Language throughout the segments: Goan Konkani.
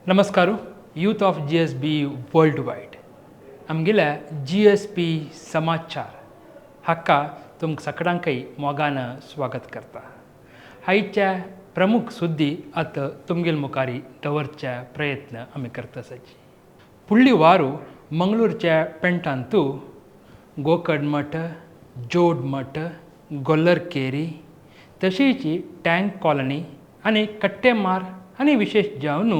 नमस्कार youth of G S B world wide आमगेल्या जी एस पी समाचार हाका तुमकां सगळ्यांकय मोगान स्वागत करता. आयच्या प्रमुख सुद्दी आतां तुमगेल मुखारी दवरच्या प्रयत्न आमी करता आसाची. फुडली वारू मंगळूरच्या पेंटांतू गोकर्ण मठ, जोड मठ, गोल्लरकेरी तशीच टँक कॉलनी आनी कट्टेमार आनी विशेश जावन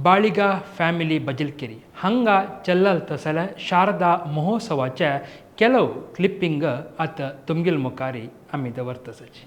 बाळिगा फॅमिली बजलकेरी हांगा चल्लल तसल्या शारदा महोत्सवाच्या ಕೆಲವು ಕ್ಲಿಪ್ಪಿಂಗ್ ಆತ ತುಮ್ಗಿಲ್ ಮುಖಾರಿ ಆಮಿ ದವರ್ತಸಚಿ.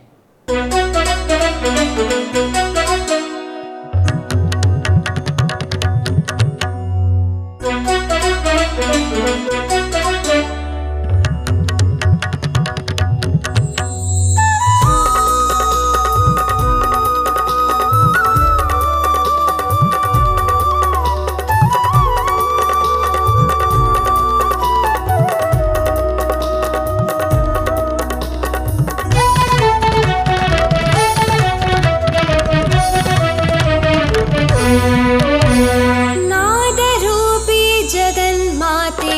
नादरूपी जगन्माते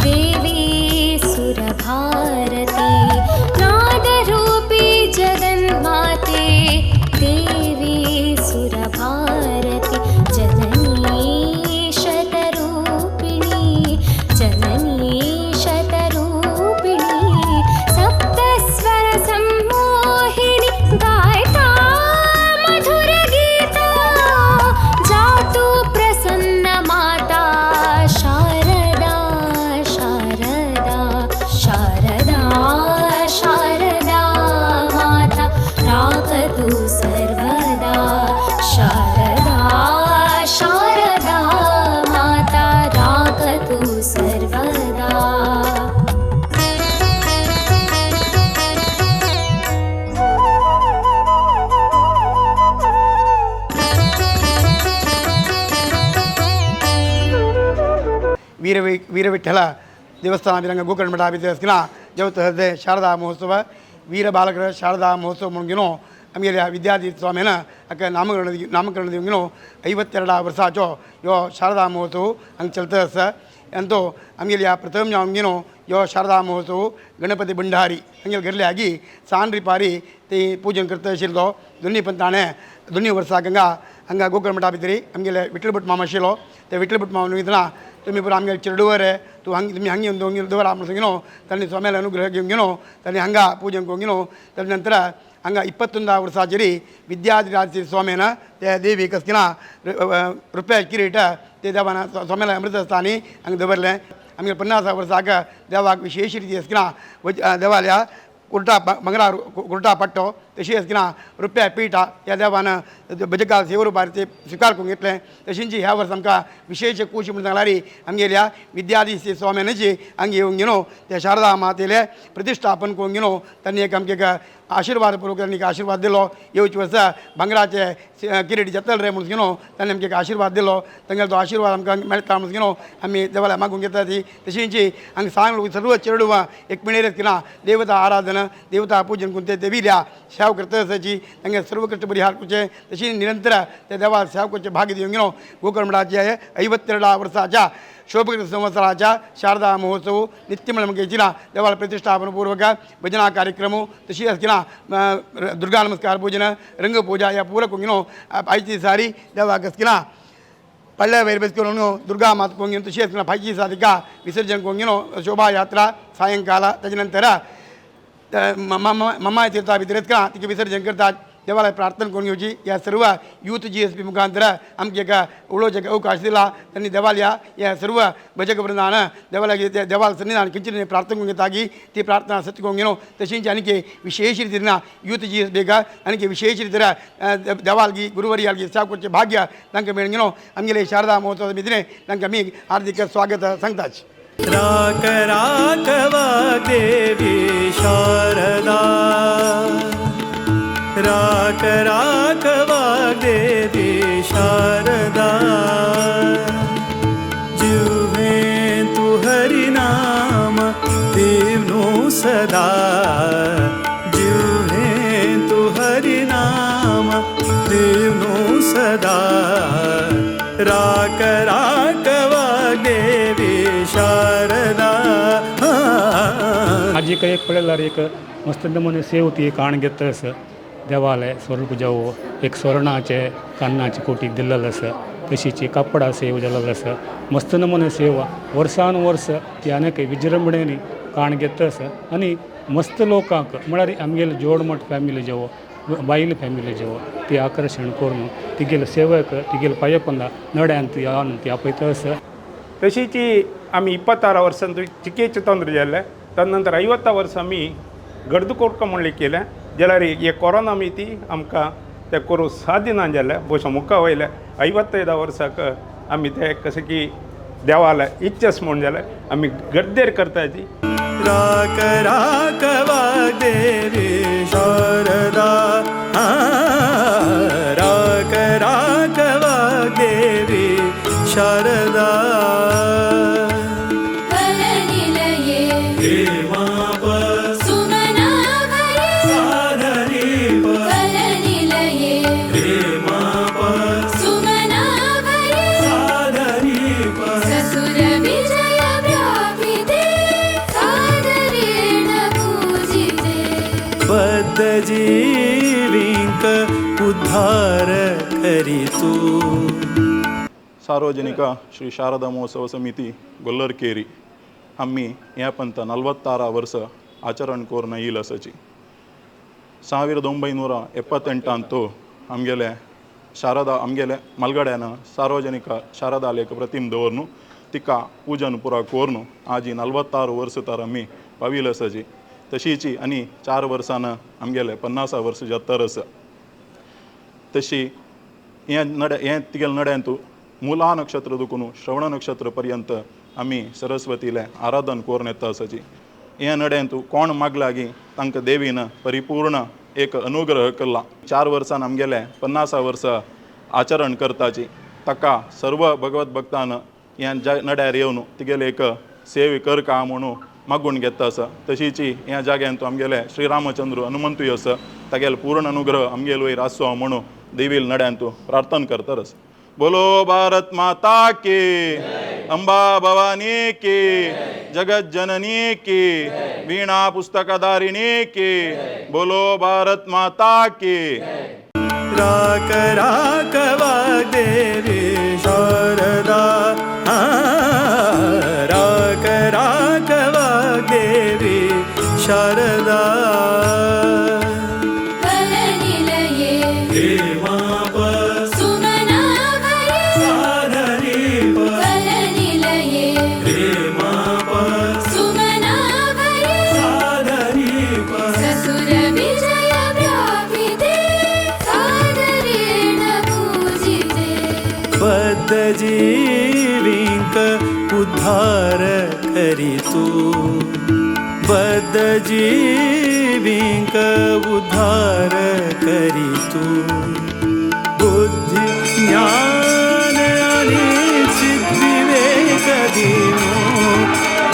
देवी सुरभारती, नादरूपी जगन्माते देवी सुरभारती, जननी शतरूपिणी, जननी शतरूपिणी, सप्तस्वर सम्मोहिनी, गायता मधुर गीता, जातु प्रसन्न माता शारदा शारदा शारदा शारदा माता राखतु सर्वदा, शारदा शारदा माता राखतु सर्वदा. ವೀರವಿಠಲ ದೇವಸ್ಥಾನ ವಿರಂಗ ಗೋಕರ್ಣ ಮಠ ವಿದ್ಯಾಸ್ಕಿನ ಜವತ್ ಶಾರದಾ ಮಹೋತ್ಸವ ವೀರ ಬಾಲಕರ ಶಾರದಾ ಮಹೋತ್ಸವ ಮುಗಿನೋ ಆಮೇಲೆ ವಿದ್ಯಾಧಿ ಸ್ವಾಮಿನ ಅಕ್ಕ ನಾಮಕರಣ ನಾಮಕರಣ ದಿವಂಗಿನೋ 52 वर्साचो यो शारदा महोत्सव हांगा चलता आसा. अंतो आमगेल्या प्रथम जावंगिनो यो शारदा महोत्सव गणपती भंडारी हांगेले घरले आगी सान रिपारी ते पूजन करता आशिल्लो. दोन्ही पण ताणें दोन्ही वर्साक हांगा हांगा गोकर्ण मठा भितरी आमगेले विठ्ठल भट मामा आशिल्लो. ते विठ्ठल भट मामा वयतना तुमी पुरो आमगेले चेडूवर तूं हांग तुमी हांग येवन दवरून दवरा म्हणून सांगिनो तांणी स्वाम्याले अनुग्रह घेवन घेनो तांणी हांगा पूजन करून घेनो. ताजे नंतर हांगा 21 वर्साचेर विद्याधिराज स्वाम्यान ते देवी कसकिना रुपया किरीट ते देवान स्वाम्याला अमृतस्थानी हांगा दवरलें. आमगे 50 वर्साक देवाक विशेष रिती आसकिना देवाल्या कुर्टा ಬಂಗಾರ कुर्टा पट्टो तशी आसकिना रुपया पीठ ह्या देवान भजकाल सेवरुपार ते स्विकार करून घेतलें. तशींच ह्या वर्सा आमकां विशेष खूश म्हणून सांगल्यार आमगेल्या विद्याधीश स्वाम्यानची हांगा येवन घेनो त्या शारदा मातेले प्रतिष्ठापन करून घेनो तांणी एक आमकां एक आशिर्वाद पूर्वक तांणी एक आशिर्वाद दिलो. येवचे वर्सा भांगराचे किरीट जातले रे म्हणून घेनो तांणी आमकां एक आशिर्वाद दिलो. तांगेलो तो आशिर्वाद आमकां मेळटा म्हणून घेनो आमी देवाला मागून घेता ती. तशींच हांगा सांग सर्व चेडवां एकमेणेर किना देवता आराधना देवता पूजन करून ते देवील्या सेवा करता आसाची तांगे सर्व कष्ट परिहार करचे तशी निरंतर त्या देवा सेवा करचे भाग्य दिवन घेनो गोकर्ण मठाचे 52 वर्साच्या शोभकृत संवत्सराच्या शारदा महोत्सव नित्य म्हणून देवाला प्रतिष्ठापनपूर्वक भजना कार्यक्रम तशी आसकिना दुर्गा नमस्कार पूजन रंगपूजा ह्या पूरा करून घेनो आयची सारी देवाक आसकिना पಳ್ಳೆ वैर बेस्ಕೊಂಡು दुर्गा मात ಕೊಂಗಿನ तशी आसकिना फायची साधिका विसर्जन ಕೊಂಗಿनो शोभायात्रा सायंकाल ताजे नंतर मम्मा तीर्था भितर तिका विसर्जन करतात. देवाला प्रार्थना करून घेवची. ह्या सर्व यूथ जी एस पी मुखांतर आमकां एक उलोवचें एक अवकाश दिला. तांणी देवाल्या ह्या सर्व भजक वृंदान देवाला देवाला सन्निधान किंचित प्रार्थना करून घेता की ती प्रार्थना सत्य करून घेनो. तशींच आनीक विशेष रितीन यूथ जी एस बीक आनीक विशेष रितीन देवालगी गुरुवरियालगी सेवा करचें भाग्य तांकां मेळून घेनो आमगेले शारदा महोत्सवा भितरे तांकां आमी हार्दिक स्वागत सांगताच. राक राखवा देवी शारदा, राक राखवा देवी शारदा, जिव्हे तू हरिनाम देवनो सदा, जिव्हे तू हरिनाम देवनो सदा. राक वाग्देवी शारदा. आजी एक पळयल्यार एक मस्त नमुने सेव ती काण घेत आसा. देवालय स्वर्ण पुजावो एक स्वर्णाचे कान्नाचे कोटीक दिल्लेलो आसा. तशीची कापडा सेव जाल्लो आसा. मस्त नमुने सेवा वर्सान वर्स ती आनीक विजृंभणेनी काण घेत आसा. आनी मस्त लोकांक म्हळ्यार आमगेले जोडमठ फॅमिली जेवो बायल फॅमिली जेवो ती आकर्शण करून तिगेले सेवक तिगेले पांयपंदा नड्यांत येवन ती आपयता आसा. तशीची आमी 26 वर्सां चिकेचे ತೊಂದರೆ जाल्ले. तदनंतर 50 वर्सां आमी गर्द कोरका म्हणले केलें जाल्यार हे कोरोना मिती आमकां ते करूं साध्य ना जालें. भोवशा मुखा वयले 55 वर्साक आमी ते कशें की देवाले इच्छास म्हूण जालें आमी गर्देर करताची. राक राक वाग्देवी शारदा. राक राक वाग्देवी शारदा. कलनिलये हेमाप सुमनाभये साधनीप कलनिलये हेमाप सुमनाभये साधनीप ससुर विजय प्रापिते सादरेण पूजिते. बद्ध जीविंक उद्धार करी तू. ಸಾರ್ವಜನಿಕ ಶ್ರೀ ಶಾರದಾ ಮಹೋತ್ಸವ ಸಮಿತಿ ಗೊಲ್ಲರ್ಕೇರಿ आमी ह्या पंथ 46 वर्स आचरण करून येयल आसाची. 1978 आमगेले शारदा आमगेले मलगड्यान सार्वजनिक शारदालेक प्रतिम दवरनु तिका पूजन पुरा करून आजी 46 वर्स तर आमी पाविल आसाची. तशीची आनी 4 वर्सान आमगेले 50 वर्स जात्तर आसा. तशी हें नडे हें तिगेले नड्यांतू मुला नक्षत्र दुखून श्रवण नक्षत्र पर्यंत आमी सरस्वतीलें आराधन करून येता आसाची. हे नड्यांतू कोण मागलागी तांकां देवीन परिपूर्ण एक अनुग्रह केला. 4 वर्सान आमगेले 50 वर्सां आचरण करताची. ताका सर्व भगवत भक्तान ह्या नड्यार येवन तिगेले एक सेवे कर का म्हणून मागून घेता आसा. तशीची ह्या जाग्यांत आमगेले श्रीरामचंद्र हनुमंतूय आसा. तागेले पूर्ण अनुग्रह आमगेले वयर आसचो म्हणून देवील नड्यांतू प्रार्थना करतरस. बोलो भारत माता की, अंबा भवानी की, जगत जननी की, वीणा पुस्तकधारिणी की, बोलो भारत माता की. राक राक वाग्देवी शारदा. राक राक वाग्देवी शारदा. कलनिलये हेमाप सुमनाभये साधनीप कलनिलये हेमाप सुमनाभये साधनीप ससुर विजय प्रापिते सादरेण पूजिते. बद्ध जीविंक उद्धार करी तू. बद्ध जीविंक उद्धार करी तू. बुद्धी ज्ञान आणि चिद्विवेक दिनो.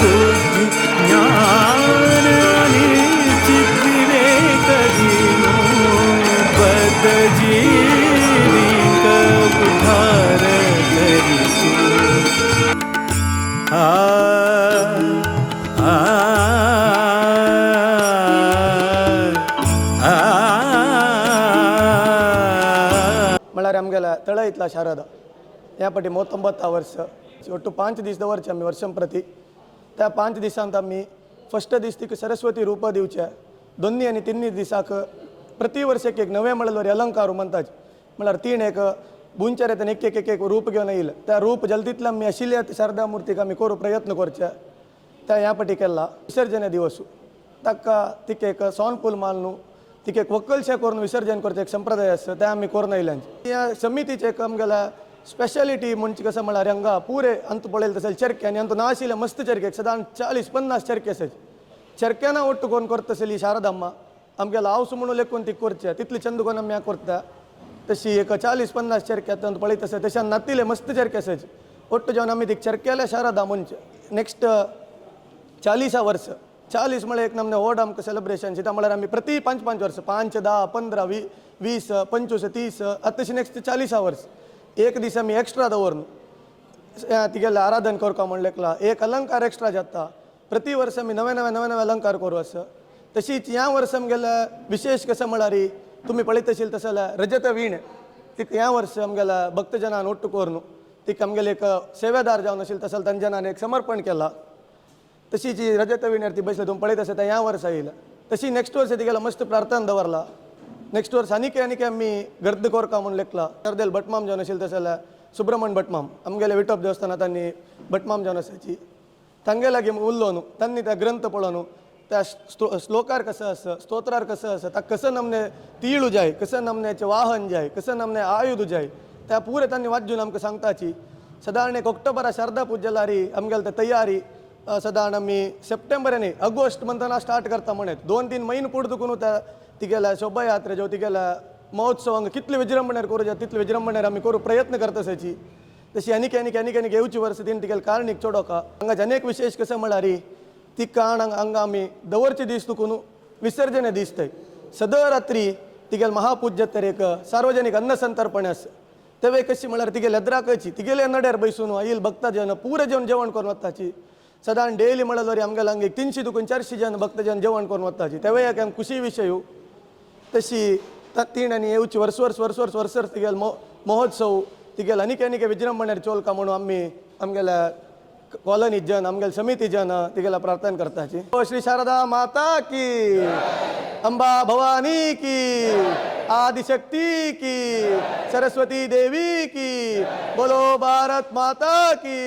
बुद्धी ज्ञान आणि चिद्विवेक दिनो. बद्ध जीविंक उद्धार करी तू. आ आ आ. म्हळ्यार आमगेल्या तळयतला शारदा ह्या फाटी 39 वर्स ಒಟ್ಟು 5 दीस दवरचे आमी वर्षं प्रति. त्या 5 दिसांत आमी फस्ट दीस तिका सरस्वती रूप दिवचे. दोन्ही आनी तिन्ही दिसाक प्रति वर्स एक एक नवे म्हळ्यार अलंकार म्हणतात. म्हळ्यार तीन एक बुंचर येतना एक एक एक एक रूप घेवन येयले. त्या रूप जल्दीतले आमी आशिल्ल्या शारदा मूर्तीक आमी करूं प्रयत्न करचे. त्या ह्या फाटी केला विसर्जन दिवस ताका तिका एक सोन फूल मारून तिका एक वक्कलशें करून विसर्जन करचें एक संप्रदाय आसा तें आमी करून येयल्यान. ह्या समितीचें एक आमगेल्या स्पेशालिटी म्हणजे कसं म्हळ्यार हांगा पुरे अंत पळयलें तशें चरके आनी अंत नाशिल्ले मस्त चरके एक सदां 40-50 चरके आसात. चरक्याना ಒಟ್ಟು कोण करता आसली शारदाम्मा आमगेलो हावस म्हणून लेखून ती करचे तितली चंद कोण आमी करता. तशी एक 40-50 चरके आतां पळयत आसा. तशें नातिले मस्त चरके आसात. ಒಟ್ಟು जेवण आमी ती चरक्याले शारदा म्हणजे नेक्स्ट 40 वर्स 40 म्हळ्यार एक नमने व्हड आमकां सेलिब्रेशन दिता. म्हळ्यार आमी प्रति 5-5 वर्स 5, 10, 15, 20, 25, 30 आतां तशी नेक्स्ट 40 वर्स एक दीस आमी एक्स्ट्रा दवरून तिगेले आराधन करका म्हण लेखला एक अलंकार एक्स्ट्रा जाता. प्रति वर्स आमी नवे नवे नवे नवे अलंकार करू आसा. तशीच ह्या वर्स आमगेले विशेष कसं म्हळ्यार तुमी पळयत आशिल्ले तशें जाल्यार रजत वीण तिका ह्या वर्स आमगेल्या भक्तजनान ಒಟ್ಟು करून तिका आमगेले एक सेवेदार जावन आशिल्ले तशें जाल्यार तांच्यान एक समर्पण केलां. तशी जी रजत वीणेर ती बसले तुमी पळयत आसा ह्या वर्सा येयला. तशी नेक्स्ट वर्स तिगेला मस्त प्रार्थना दवरला. नेक्स्ट वर्स आनीक आनीक आमी गर्द कोरका म्हूण लेखला. अर्देल भटमाम जावन आशिल्ले तशें जाल्यार सुब्रमण्य भटमाम आमगेले विठोब देवस्थानात तांणी भटमाम जावन आसाची तांगे लागीं उरलो न्हू तांणी त्या ग्रंथ पळोवन न्हू त्या श्लोकार कसं आसा स्तोत्रार कसं आसा ताका कसं नमने तिळू जाय कसं नमन्याचें वाहन जाय कसं नमने आयुध जाय त्या पुरे तांणी वाजून आमकां सांगताची. सादारण एक ऑक्टोबरा शारदा पूजा जाल्यार आमगेले ते तयारी सादारण आमी सप्टेंबर न्ही ऑगस्ट मंथान स्टार्ट करता म्हणत 2-3 म्हयने पुढे दुखून त्या तिगेल्या शोभायात्रा ज्यो तिगेल्या महोत्सवांक कितले विजृंभणेर करूं जाता तितले विजृंभणेर आमी करूं प्रयत्न करता आसाची. तशी आनीक आनीक आनीक आनीक येवची वर्स तीन तिगेले कारणीक चोडोका हांगाचे अनेक विशेष कसं म्हळ्यार ती काण हांगा आमी दवरचे दीस तुकून विसर्जन दीस थंय सदां रात्री तिगेले महापूज्य तर एक सार्वजनीक अन्नसंतर्पण आसा. तेवे कशी म्हळ्यार तिगेले एद्राकची तिगेले नड्यार बैसून येईल भक्तजन पुरे जेवण जेवण करून वताची. सदां डेली म्हळ्यार आमगेले हांगा एक 300 दुकून 400 जन भक्तजन जेवण करून वताची. तेवे एक खुशी विशय तशी तीण आनी येवची वर्स वर्स वर्स वर्स वर्स वर्स तिगेले महोत्सव तिगेले आनीक आनीक विजृंभणेर चोलका म्हणून आमी आमगेल्या कॉलनी जन आमगेले समिती जन तिगेला प्रार्थना करताची. श्री शारदा माता की, अंबा भवानी की, आदिशक्ति की, सरस्वती देवी की, बोलो भारत माता की.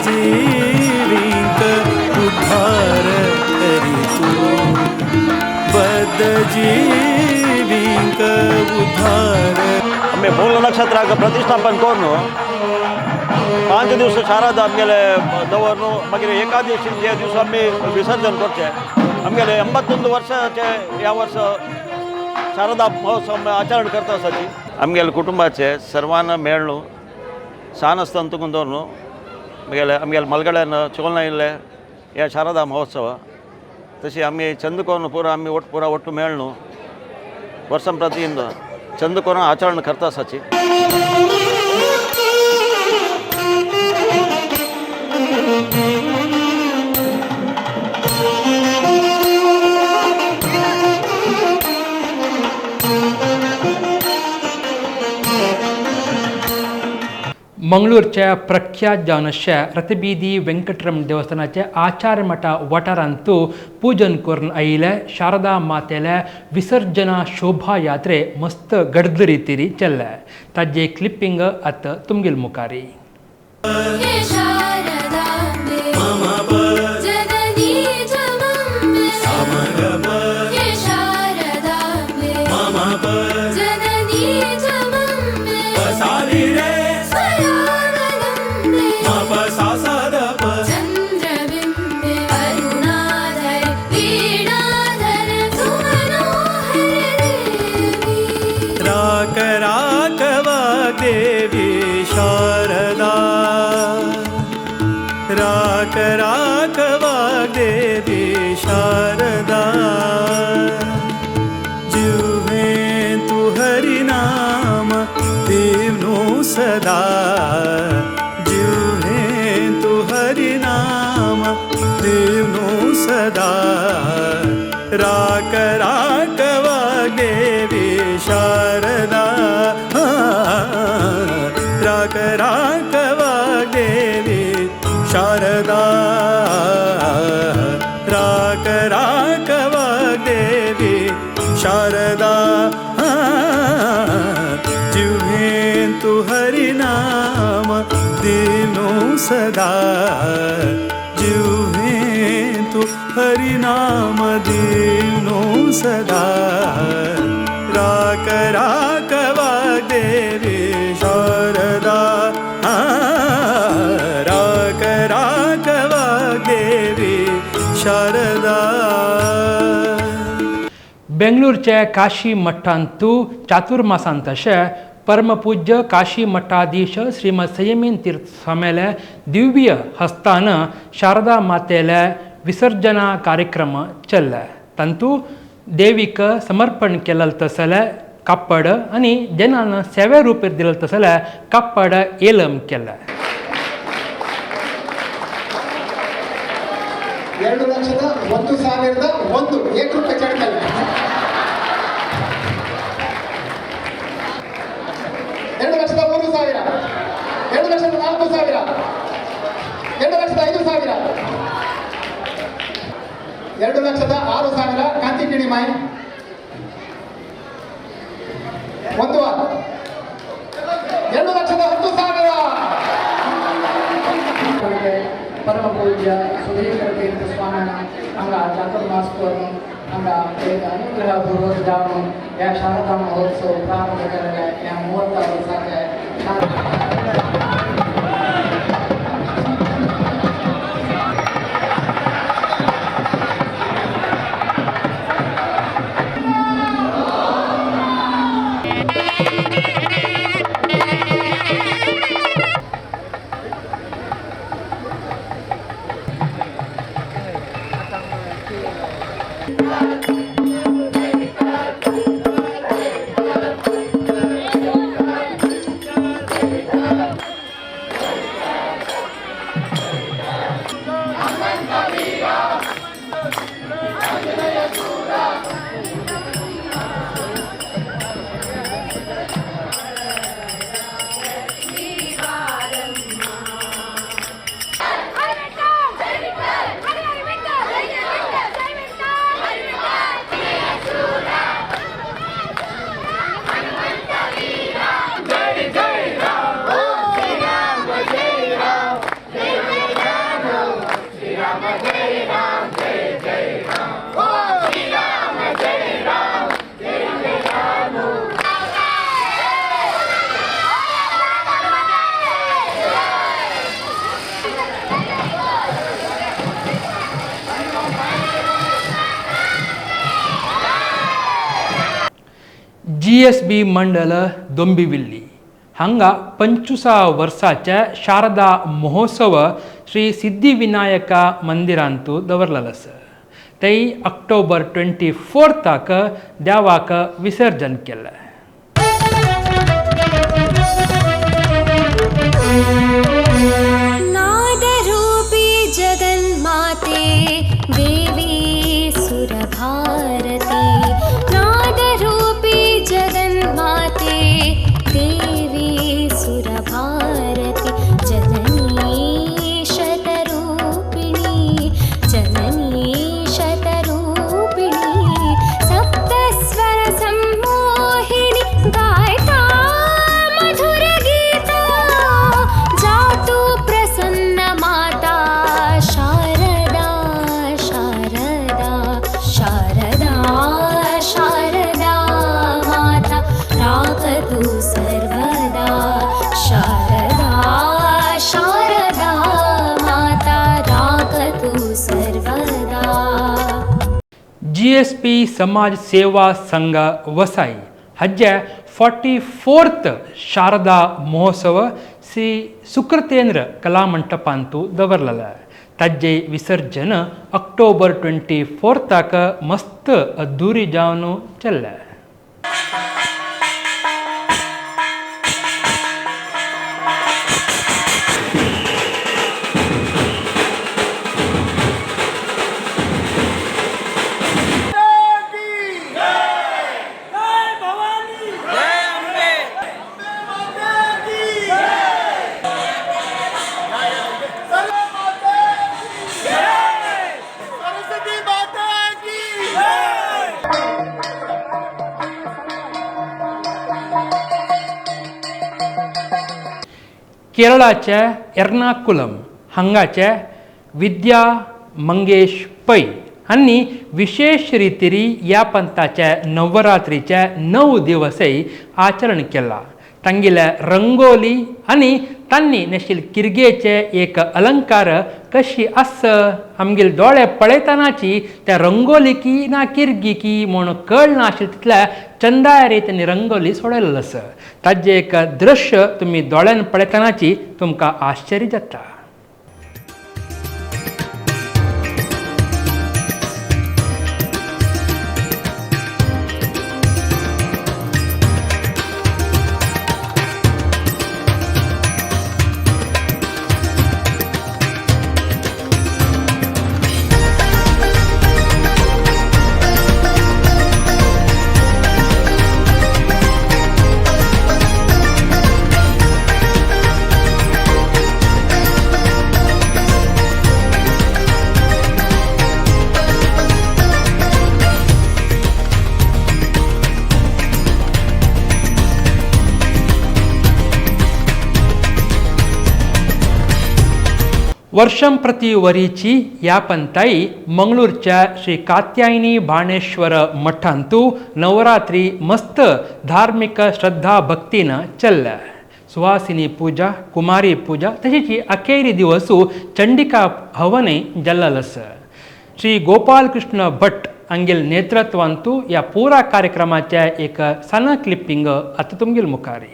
जीविंक उद्धार करी तू बद्ध जीविंक उद्धार. आम्ही मूल नक्षत्राक प्रतिष्ठापन करून 5 दिवस शारदा आमगेले दवरून मागीर एकादशी जे दिवस आमी विसर्जन करचे. आमगेले 81 वर्साचे ह्या वर्स शारदा महोत्सव आचरण करता आसाची. आमगेले कुटुंबाचे सर्वांना मेळ्ळू सान आसतना तुकून दवरून आमगेले आमगेले मलगड्यान चोलना इल्ले ह्या शारदा महोत्सव तशी आमी चंद करून पुरा आमी ಒಟ್ಟು ಪೂರ ಒಟ್ಟು ಮೇಳ್ನು ವರ್ಷ ಪ್ರತಿಯಿಂದ ಚಂದ ಕೊರ ಆಚರಣೆ ಕರ್ತಾ ಸಚಿ. मंगळूरच्या प्रख्यात जावन आशिल्ल्या रथबीदी वेंकटरमण देवस्थानाचे आचार्य मठा वाठारांतू पूजन करून आयिल्ले शारदा मातेले विसर्जना शोभा यात्रे मस्त गडद रितीरी चल्ले. ताजे क्लिपिंग आतां तुमगेल मुखारी. देवी शारदा। राक राक वाग्देवी शारदा जिव्हे तू हरिनाम देवनो सदा जिव्हे तू हरिनाम देवनो सदा राक राक वाग्देवी शारदा राक राक वाग्देवी शारदा राक राक वाग्देवी शारदा जिव्हे तू हरिनाम दिनो सदा जिव्हे तू हरिनाम दिनो सदा राक राक वाग्देवी शारदा राक राक वाग्देवी शारदा. बेंगलुरूचे काशी मठांतू चातुर्मासांत तशें परमपूज्य काशी मठाधीश श्रीमद संयमीन तीर्थ स्वाम्याले दिव्य हस्तान शारदा मातेले विसर्जना कार्यक्रम चल्ले. तांतू देवीक समर्पण केलें तसलें कापड आनी जनान सेवे रुपेर दिलें तसलें कापड एलम केलें. 2,01,001 एक रुपये चढ़ 2,03,000 2,04,000 2,05,000 2,06,000 ಕಾಂತಿ ಕಿಣಿಮಾಯಿ ಒಂದು 2,10,000. ಪರಮ ಪೂಜ್ಯ ಸುಧೀಕರ ತೀರ್ಥ ಸ್ವಾಮಿನ ಅಂಗ ಚಾತುರ್ಮಾಸವನ್ನು ಅಂಗ एक अनुग्रह पूर्वक जावन या शारदा महोत्सव प्रारंभ केलेले या 30 वर्साचे GSB मंडल दोंबिविल्ली हांगा 25 वर्साचे शारदा महोत्सव श्री सिद्धिविनायका मंदिरांतू दवरलेलो आसा. थंय ऑक्टोबर 24 देवाक विसर्जन केलें. नादरूपी जगन्माते देवी सुरभारती नादरूपी जगन्माते देवी सुरभारती जननी शतरूपिणी जननी शतरूपिणी सप्तस्वर सम्मोहिनी गायता मधुर गीता जातु प्रसन्न माता शारदा शारदा शारदा शारदा माता राखतु सर्वदा शारदा शारदा माता राखतु सर्वदा. GSP समाज सेवा संघ वसाई हाजे 44th Sharada महोत्सव श्री सुकृतेंद्र कला मंटपांतू दवरलेलो. ताजे विसर्जन ऑक्टोबर 24 मस्त अद्दुरी जावन चल्ले. केरळाचे एर्नाकुलम हांगाचे विद्या मंगेश पै हांणी विशेष रितीरी ह्या पंथाचे नवरात्रीचे 9 दिवसय आचरण केला. तांगेले रंगोली आनी तांणी नेशील किर्गेचे एक अलंकार कशी आस आमगेले दोळे पळयतनाची त्या रंगोली की ना किर्गी की म्हूण कळनाशिल्लें तितल्या चंदाय तांणी रंगोली सोडयल्लो आसा. ताजें एक दृश्य तुमी दोळ्यान पळयतनाची तुमकां आश्चर्य जाता. वर्षंप्रति वरीची ह्या पंताई मंगळूरच्या श्री कात्यायनी बाणेश्वर मठांतू नवरात्री मस्त धार्मिक श्रद्धा भक्तीन चल्ल्या. सुवासिनी पूजा, कुमारी पूजा तशीच अखेरी दिवसू चंडिका हवने जल्लल आसा. श्री गोपालकृष्ण भट हांगेल नेतृत्वांतू ह्या पुरा कार्यक्रमाच्या एक सान क्लिपिंग आतां तुमगेल मुखारी.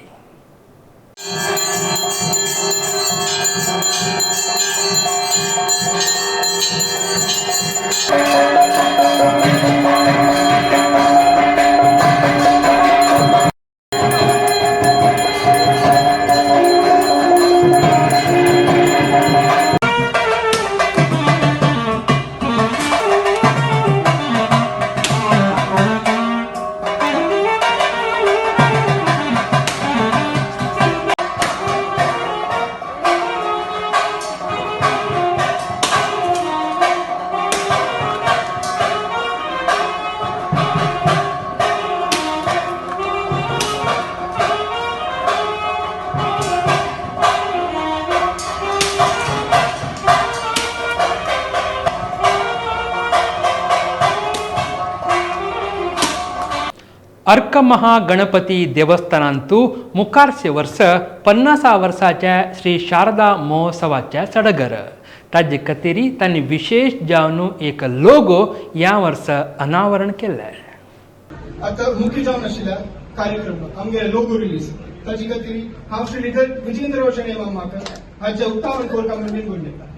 अर्क महागणपती देवस्थानांतू मुखारचे वर्स 50 वर्साच्या श्री शारदा महोत्सवाच्या सडगर ताजे खातीर तांणी विशेष जावन एक लोगो ह्या वर्स अनावरण केलें. आतां मुख्य जावन आशिल्ल्या कार्यक्रम आमगे लोगो रिलीज ताजे खातीर हांव श्री विजेंद्र रोशन मामाक हाचे उक्तावण करपाक म्हूण विनवणी करता.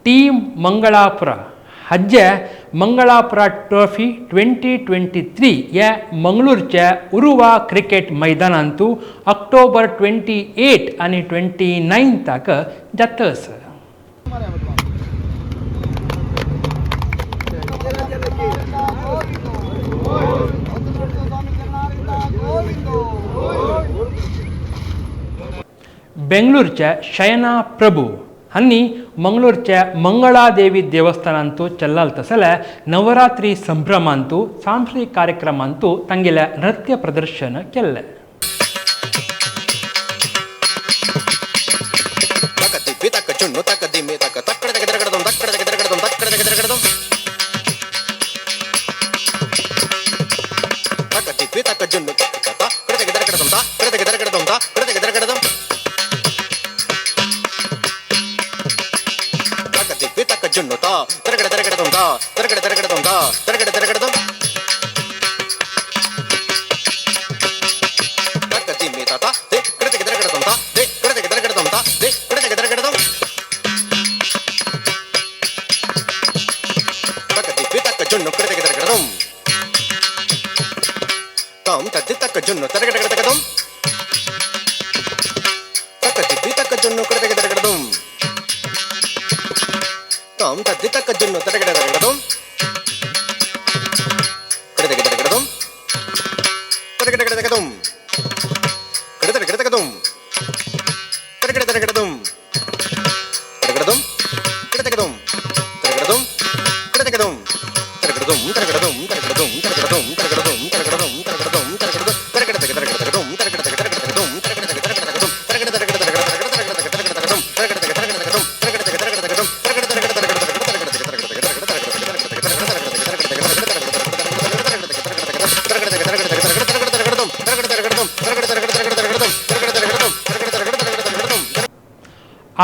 टीम मंगळापुरा हज्जे मंगळापुरा ट्रॉफी 2023 ह्या मंगळूरच्या उरुवा क्रिकेट मैदानांतू ऑक्टोबर 28 आनी 29 जाता आसा. बेंगळूरच्या शयना प्रभू हांणी मंगळूरच्या मंगळादेवी देवस्थानांतू चल्लाल तसले नवरात्री संभ्रमांतू सांस्कृतिक कार्यक्रमांतू तांगेले नृत्य प्रदर्शन केल्लें.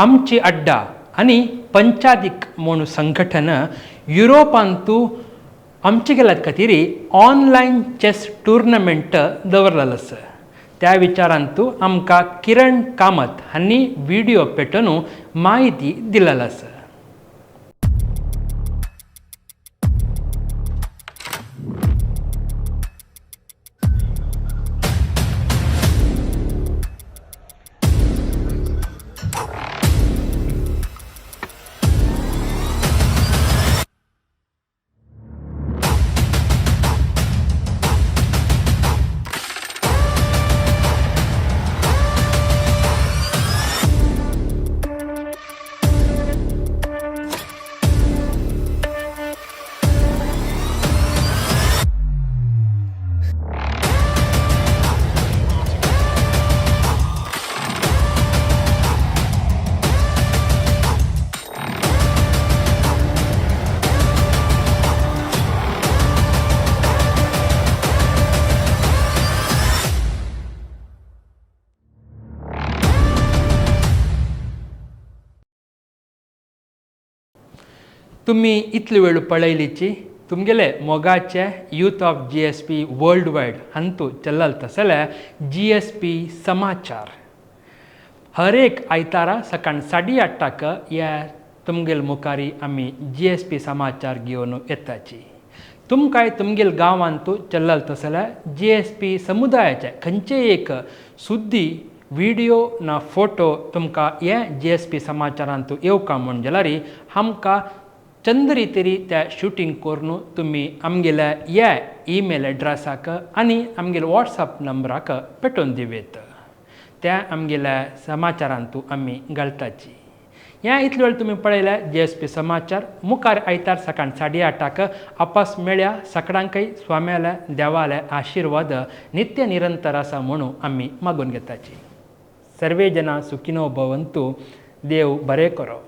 आमची अड्डा आनी पंचादीक म्हूण संघटन युरोपांतू आमचे गेल्यात खातीर ऑनलायन चॅस टुर्नामेंट दवरलेलो आसा. त्या विचारांतू आमकां किरण कामत हांणी व्हिडियो पेटोवन म्हायती दिलेली आसा. तुम्ही इतली वेळ पळयलीची तुमगेले मोगाचे youth of GSP world wide हांतू चल्लाल तसले GSP समाचार हर एक आयतारा सकाळ 8:30 ह्या तुमगेल मुखारी आमी GSP समाचार घेवन येताची. तुमकांय तुमगेल गांवांतू चल्लाल तसले GSP समुदायाचे खंयचे एक सुद्दी व्हिडिओ ना फोटो तुमकां हे GSP समाचारांतू येवका म्हूण जाल्यार आमकां चंद्री तरी त्या शुटींग करून तुमी आमगेल्या ह्या ईमेल एड्रेसाक आनी आमगेल्या वॉट्सएप नंबराक पेटोवन दिवयत. त्या आमगेल्या समाचारांतू आमी घालताची. ह्या इतले वेळ तुमी पळयल्या GSP समाचार. मुखार आयतार सकाळ 8:30 आपास मेळ्या. सगळ्यांकय स्वाम्याल्या देवाल्या आशिर्वाद नित्य निरंतर आसा म्हणून आमी मागून घेताची. सर्वे जना सुखिनो भवंतु. देव बरें करो.